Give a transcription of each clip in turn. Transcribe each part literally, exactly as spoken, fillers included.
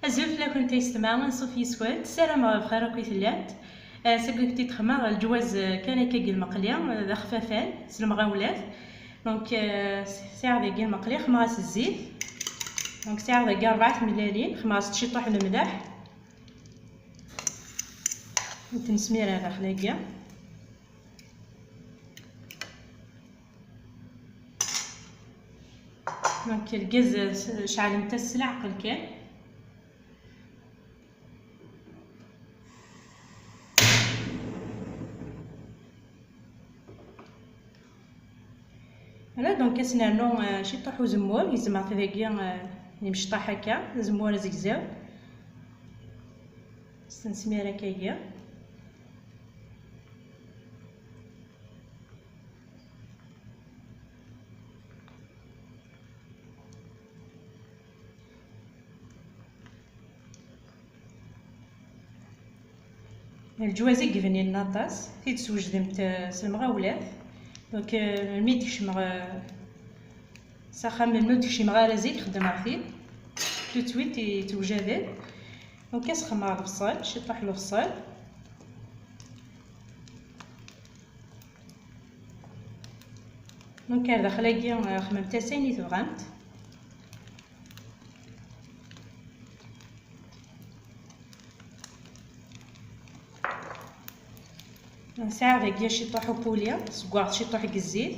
Azul fell-akent a yessetma, anṣuf yes-kent, ssarameɣ bxir akk i tellamt. Eh, seg i d-xedmeɣ lǧwaz, eh, kan akka deg lmeqli, eh, d axfafan, s lemɣawlat. Donc, eh, s-, sɛiɣ dagi lmeqli, xedmeɣ-as zzit. Donc, sɛiɣ dagi rebɛa tmellalin, xedmeɣ-as ciṭuḥ n lemleḥ. Ur ten-smir ara daxel-agi. Donc, lgaz, eh, ceɛlemt-as s leɛqel kan. Voilà, donc ad s-nernu, eh, ciṭuḥ uzemmur, gezmeɣ-t dagi, eh, d imecṭaḥ akka, azemmur azegzaw. S-, nesmir akkagi. Lǧwaz i ibnin aṭas, i d-swejdemt, eh, s lemɣawlat. Donc, eh, mi d-kecmeɣ, eh, s axxam, mi d-kecmeɣ ara zik, xeddmeɣ-t-id. Tout de suite, yettewjad-d. Donc, ad s-xedmeɣ lebṣel, ciṭuḥ lebṣel. Donc, ar daxel-agi, eh, xedmemt-as ayen i tebɣamt. Nesɛa dagi ciṭuḥ upuli, seggaɣ-t ciṭuḥ deg zzit.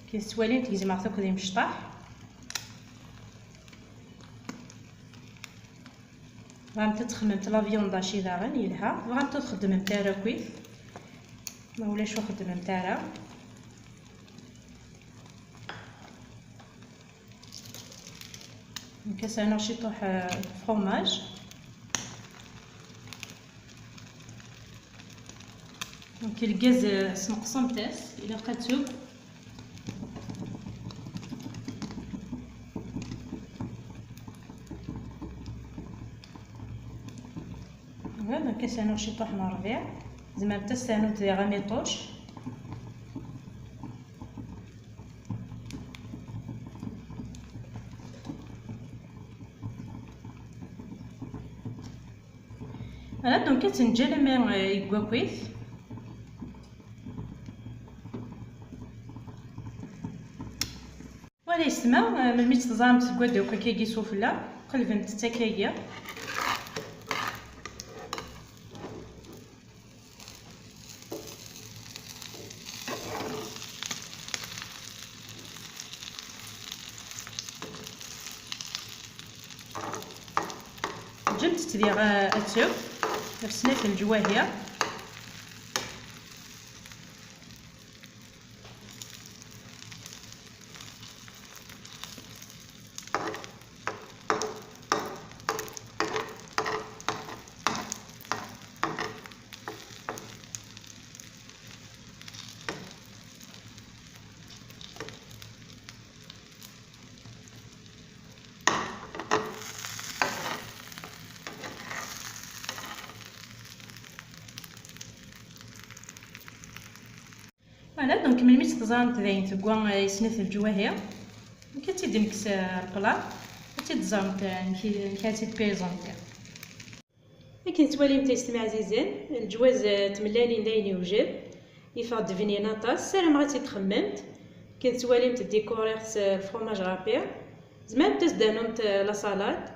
Akken tettwalimt, gezmeɣ-t akk d imecṭaḥ. Tebɣamt ad txedmemt la viande hachée daɣen, yelha. Tebɣamt ur txeddmemt ara akkit, ma ulac ur xeddmemt ara. Donc, ad s-rnuɣ ciṭuḥ, euh, fromage. Donc, lgaz, euh, sneqsemt-as, ilaq ad tug. Voilà, donc, ad s-rnuɣ ciṭuḥ n rrbiɛ. Tzemremt ad s-ternumt diɣ amiṭuc. Voilà, donc ad tenǧ alamma, euh, yegg wakk-it. Voilà, yesma, euh, melmi tt-teẓramt tewwa-d akk akkagi sufella, qelbemt-tt akkagi. Ǧǧemt-tt diɣ, eh, ad tsew ɣef snat n leǧwahir. Voilà, donc melmi tt-teẓramt dayen tegwa, eh, i snat leǧwahir, donc ad tt-id-nekkes, eh, ar plat, ad tt-id-teẓremt, eh, amek i, amek ad tt-id-présenter. Akken tettwalimt, a yessetma ɛzizen, leǧwaz, eh, tmellalin dayen yewjed, yeffeɣ-d bnin aṭas, ssarameɣ ad tt-id-txemmemt. Akken tettwalimt, ddikuriɣ-t s, eh, lfromaj râpé. Tzemremt ad s-d-ternumt, eh, la salade.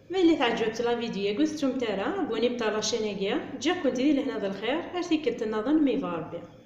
Ma yella teɛǧeb-itt la vidéo-agi, ur tettumt ara abonné-mt ɣer la chaîne-agi. Ǧǧiɣ-kent di lehna d lxir, ar tikkelt nniḍen, ma yebɣa Rebbi.